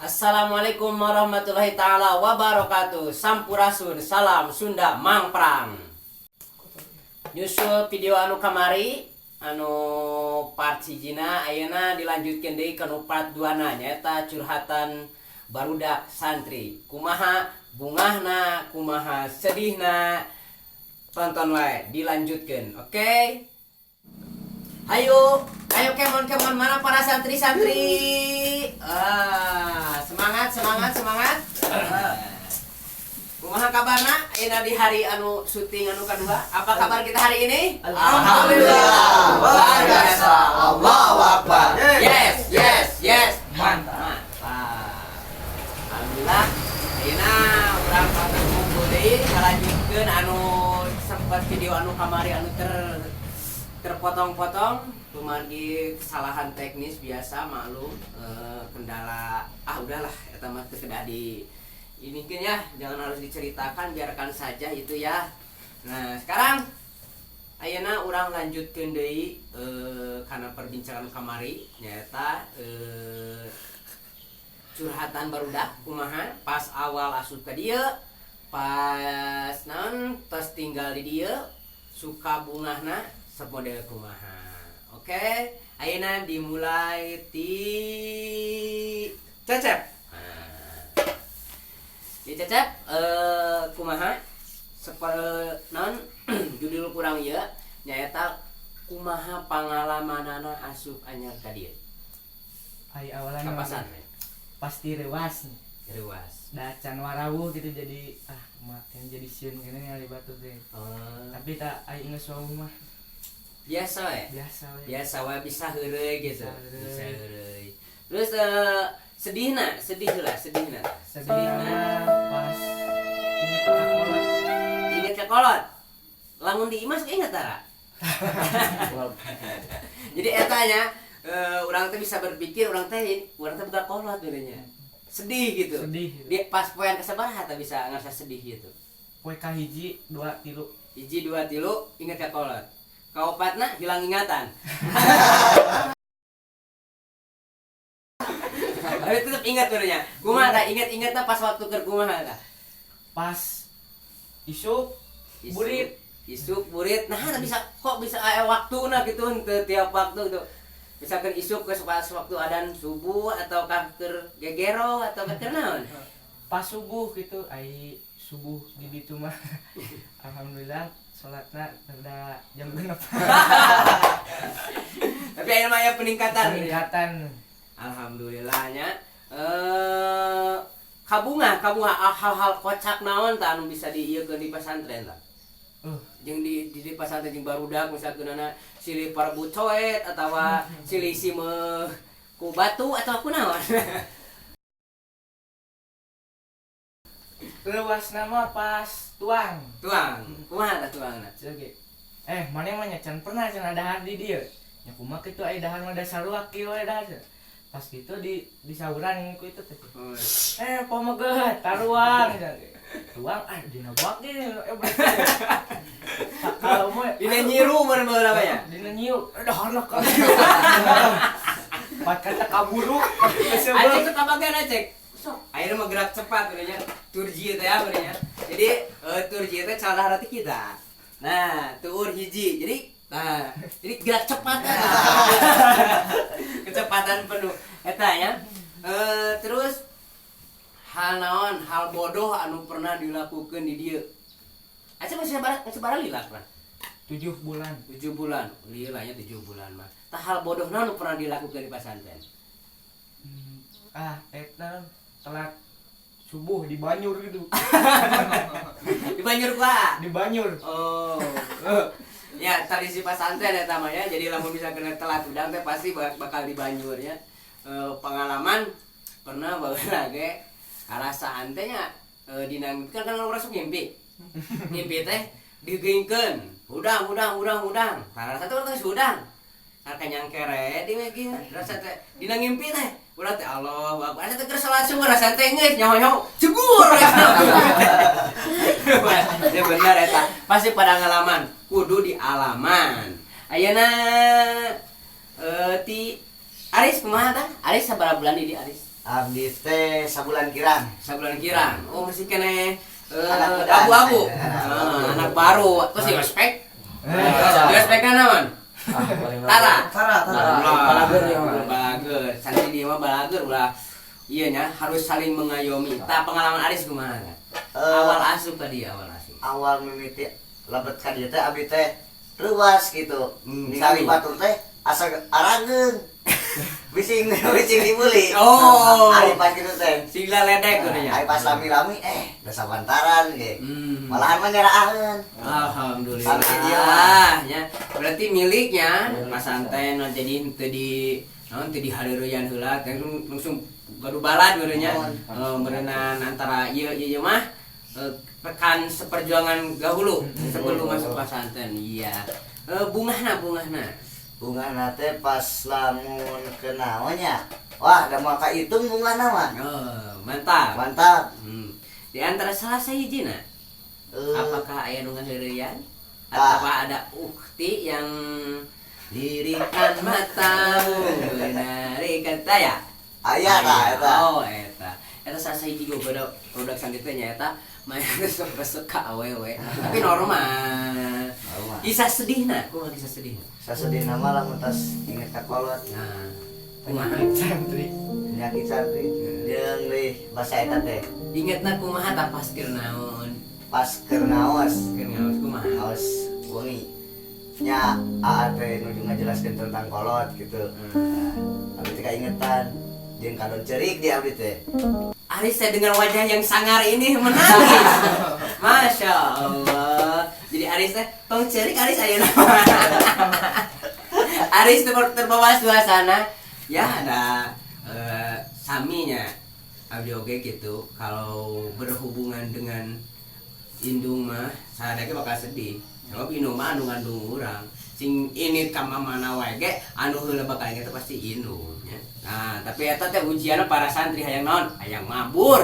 Assalamualaikum warahmatullahi taala wabarakatuh. Sampurasun, salam Sunda Mangprang. Nyusul video anu kamari, anu part hijina, ayeuna dilanjutkeun deui kana part 2 na, nyaeta curhatan barudak santri. Kumaha bungahna, kumaha sedihna, tonton wae, dilanjutkeun. Oke? Ayo, ayo kemon kemon, mana para santri-santri? Ah, semangat, semangat, semangat. Kumaha kabarna? Ayeuna di hari anu syuting anu kedua. Apa kabar kita hari ini? Alhamdulillah. Luar biasa. Allahu Akbar. Yes. Mantap. Mantap. Alhamdulillah. Ayeuna urang patut kumpul deui ngalanjutkeun anu sempat video anu kamari anu terpotong-potong kumargi kesalahan teknis biasa, maklum, kendala. Ah, udahlah, eta mah teu kedah di ini ya, jangan harus diceritakan, biarkan saja itu ya. Nah, sekarang ayeuna urang lanjutkeun deui karena perbincangan kamari, nyaeta curhatan barudak kumaha pas awal asup ka dieu, pas naon tos tinggal di dieu, suka bungahna semodel kumaha. Oke, ayeuna dimulai ti Cecep. Nah. Di Cecep, kumaha seper naon judul kurang ieu nyaeta kumaha pangalamanana asup anyar ka dieu. Ai awalan Kapasan? Pasti rewas. Reuas. Da can warawuh gitu, jadi ah makin jadi sieun kene ningali batur teh. Oh, tapi tak ai geus wawuh mah biasa we. Biasa we. Biasa we, bisa heureuy gitu. Bisa heureuy. Bisa heureuy. Terus sedihna, sedih lah, sedihna. Sedihna pas inget ka kolot. Inget ka kolot. Lamun di imah inget tara. Jadi eta nya urang teh bisa berpikir urang teh boga kolot nya. Sedih gitu. Sedih gitu. Di pas poean kasabaraha teh bisa ngerasa sedih gitu? Poe kahiji, dua, tilu. Hiji, dua, tilu inget ka kolot. Kaopatna hilang ingatan. Tapi tetep ingat nya. Kumaha tah inget-ingetna pas waktu keur kumaha tah? Pas isuk. Isuk. Burit. Isuk burit. Nah, tah bisa kok bisa aya waktuna gitu, henteu tiap waktu gitu. Misalkan isuk ke pas waktu adan subuh atau keur gegero atau keur naon? Pas subuh gitu, ai subuh di ditu mah alhamdulillah salatna rada jam 6. Tapi aya mah aya peningkatan. Peningkatan. Alhamdulillahnya. Kabunga, kabunga hal-hal kocak naon tah anu bisa diieukeun di pesantren tah? Jeung di pesantren jeung barudak, misalkan ana silih parebut coet atawa silih simeuh ku batu atau ku naon? Leuwasna mah pas tuang. Tuang. Kumaha tah tuangna? Ceuk ge. Eh, mana mah nya can pernah cenah dahar di dieu. Nya kumaha kitu aya dahar mah da sarua kieu we dahar cenah. Pas gitu di sauran ku itu teh. Eh, pameget taruang cenah. Tuang ah dina bak ge eh berarti. Kalau mah Dina nyiru mun baheula mah nya. Dina nyiru, eh daharna ka. Pat kata kaburu. Acek tuh kabagian acek. Sok, akhirnya mah gerak cepat nya. Turji teh ya nya. Jadi turji teh cara hati kita. Nah, tuur hiji. Jadi nah, jadi gerak cepat ya. Kecepatan penuh. Eta nya. Terus hal naon, hal bodoh anu pernah dilakukan di dieu? Aceh masih sabaraha lila pernah? 7 bulan. 7 bulan. Lilanya 7 bulan mah. Tah, hal bodoh naon anu pernah dilakukan di pesantren? Ah, eta telat subuh di Banyur gitu. Di Banyur Pak. Di Banyur. Oh. Ya, tradisi pesantren ya tamanya. Jadi lamun misalkan telat udang teh pasti bakal di Banyur ya. Pengalaman pernah baheula ge rasaan teh nya dina kan kan urang sok ngimpi. Ngimpi teh digeungkeun. Hudang, hudang, hudang, hudang. Tah, rasa teh urang teh geus hudang. Karena kenyang kere di ge rasa teh dina ngimpi teh urang teh Allah Akbar. Rasa teh keur salat subuh rasa teh geus nyaho-nyaho jegur. Ya benar eta. Pasti pada ngalaman, kudu di alaman. Ayeuna ti Aris kumaha tah? Aris sabaraha bulan di Aris? Abdi teh sabulan kirang. Sabulan kirang. Oh, masih keneh Anak muda. abu-abu. Anak Ah, anak baru. Terus di ospek? Eh. Di ospek naon? Tara. Tara, tara. Balager ya mah. Balager. Santri dia mah balager ulah. Iya nya, harus saling mengayomi. Tah, pengalaman Aris kumaha? Awal asup tadi, awal asup. Awal mimiti lebet ka dieu teh abdi teh reuas gitu. Ningali sami. batur teh asa arageung. Bising bising dibeli. Oh. Ari pas gitu teh. Sing ledek kudu nya. Ari pas lami-lami da sabantaran ge. Malahan mah nyaraaheun. Alhamdulillah. Sampai dia mah. Ya. Berarti miliknya pasantren nu jadi henteu di naon teu dihareureyan heula langsung langsung gaduh balad meureun nya. Meureunan antara ieu ieu ieu mah rekan seperjuangan dahulu sebelum masuk pesantren. Iya. Bungahna bungahna. Bungahna teh pas lamun kenaonnya. Wah, da moal kahitung bungahna mah. Oh, mantap. Mantap. Di antara salah sahijina, apakah aya nu ngaheureyan? Ah. Atau ada ukti yang lirikan matamu menarik kata ya? Aya tah eta. Oh, eta. Eta salah sahiji gogoda produk santri teh nya eta main sok resep ka awewe. Tapi normal. Normal. Kisah sedihna, kumaha kisah sedihna? Sasedihna mah lamun tos inget ka kolot. Nah, kumaha? Santri. Penyakit santri jeung deui basa eta teh. Ingetna kumaha tah, pas keur naon? Pas keur ngaos. Keur ngaos kumaha? Ngaos wengi nya, aa teh nuju ngajelaskeun tentang kolot gitu. Nah, abdi teh kaingetan jeung kadon cerik di abdi teh. Aris saya dengan wajah yang sangar ini menangis. Masya Allah. Jadi Aris teh tong cerik Aris ayeuna. Aris terbawa suasana. Ya ada saminya. Abdi oge gitu kalau berhubungan dengan indung mah sadaya bakal sedih. Sebab indung mah anu ngandung urang. Sing ini ka mana wae ge anu heula bakal inget pasti indung nya. Nah, tapi eta teh ujianna para santri hayang naon? Hayang mabur.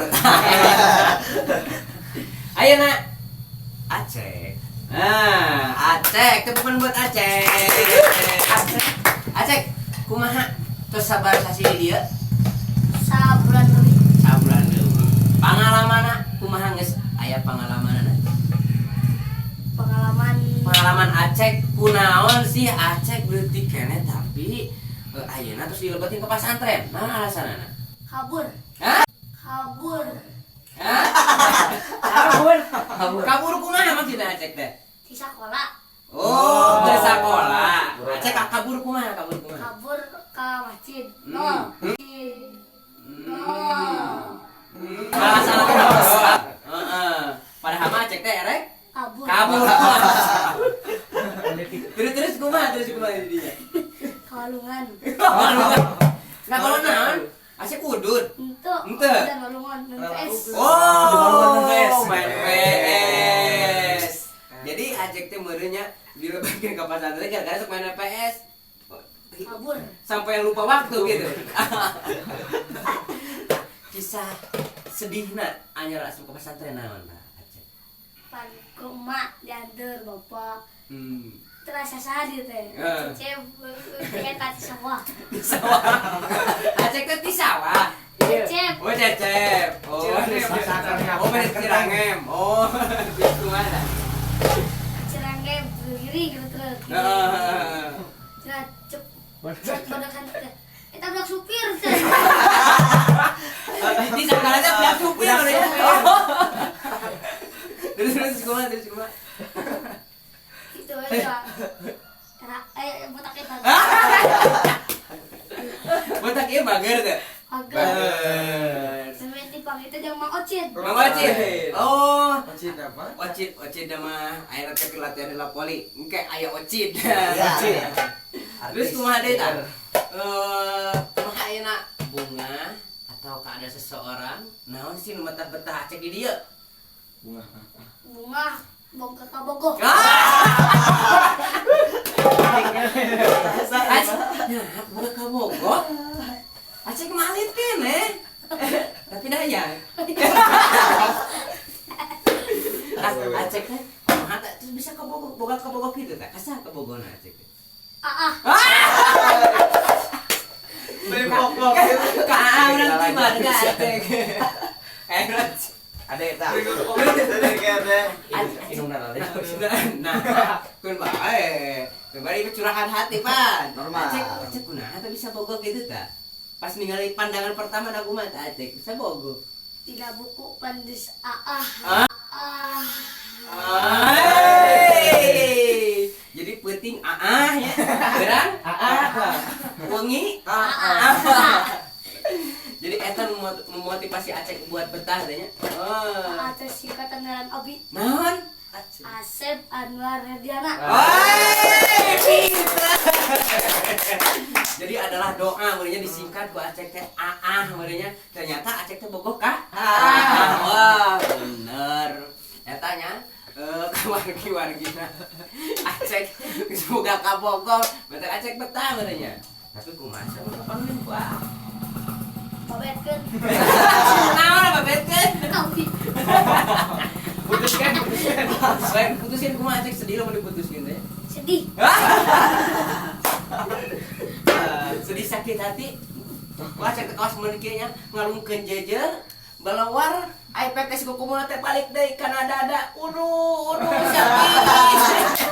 Ayeuna Acek. Nah, Acek, tepukan buat Acek. Acek. Acek, kumaha? Terus sabar sasi di dieu? Sabulan lebih. Sabulan leuwih. Pangalamanna kumaha, geus aya pangalamanna? Pengalaman. Pengalaman Acek kunaon sih? Acek berarti keneh tapi ayeuna terus dilebetin ke pesantren. Nah, alasanana? Kabur. Hah? Kabur. Hah? Kabur. Kabur kumaha maksudna Acek teh? Di sekolah. Oh, ke sekolah. Acek kabur kumaha? Kabur kumaha? Kabur ke masjid. No. Masjid. No. Alasan kenapa? Heeh. Padahal mah Acek teh erek Kabur. kabur. Terus terus kumaha, terus kumaha jadinya? Kalungan. Nah, kalau naon? Acek udud. Untuk. Ente. Dan walungan main PS. Oh, main PS. Jadi Acek teh meureunnya dilebetkeun ke pesantren gara-gara sok main PS. Kabur. Sampai lupa waktu gitu. Kisah sedihna anyar asup ke pesantren naon tah Acek? Pan ke emak diantar bapak. Terasa sehari teh. Eh. Cecep eta di sawah. Di sawah. Acek teh di sawah. Cecep. Oh, Cecep. Oh, oh, main Cirangem. Oh, terus kumaha? Cirangem berdiri gitu terus. Heeh. Cenah cep cep badakan teh. Eta budak supir teh. Di sangkalanya budak supir ya. Terus terus kumaha, terus kumaha? Gitu aja. Era botak eta. Botak ieu bager teh. Bager. Bager. Sampai tipang itu jeung Mang Ocit. Mang Ocit. Oh. Ocit apa? Ocit, Ocit mah aya teh latihan di poli. Engke aya Ocit. Iya. Terus kumaha deui tah? Kumaha ayeuna bunga atau ada seseorang naon sih nu betah-betah Acek di dieu? Bunga. Bunga boga kabogoh. Ah! Acek, nah, boga kabogoh. Acek malit keneh. Tapi dah ya. Acek teh kumaha teh terus bisa kabogoh, boga kabogoh kitu teh? Ka saha kabogona Acek teh? Ah ah. Beli pokok. Ka urang di mana ka Acek? Eh, Ada eta. Inung nana. Nah, kun bae. Kun bae ieu curahan hati, Pan. Normal. Acek, Acek kunaha teh bisa bogoh gitu tah? Pas ningali pandangan pertama na kumaha tah Acek bisa bogoh. Tidak buku pandis ah. Ah. Ah. Ay. Jadi penting aah ya. Beurang Aa. wengi aah. Jadi eta memotivasi Acek buat betah teh nya. Oh. Atas singkatan ngaran abi. Naon? Asep Anwar Herdiana. Oi, pinter. Jadi adalah doa meureunnya disingkat ku Acek teh aah meureunnya. Ternyata Acek teh bogoh ka? Ah. Wah, bener. Eta nya wargi-wargina Acek semoga kabogoh, bentar Acek betah meureunnya. Tapi kumaha sama kapanggih ku ah. Babetkeun. Naon babetkeun? Abi. Putuskan, putuskan. Selain putuskan kumaha Acek sedih lamun diputuskeun teh. Sedih. Sedih sakit hati. Wah, cek kawas mun kieu nya ngalungkeun jejer balawar iPad teh si kukumuna teh balik deui kana dada. Uduh, uduh sakit.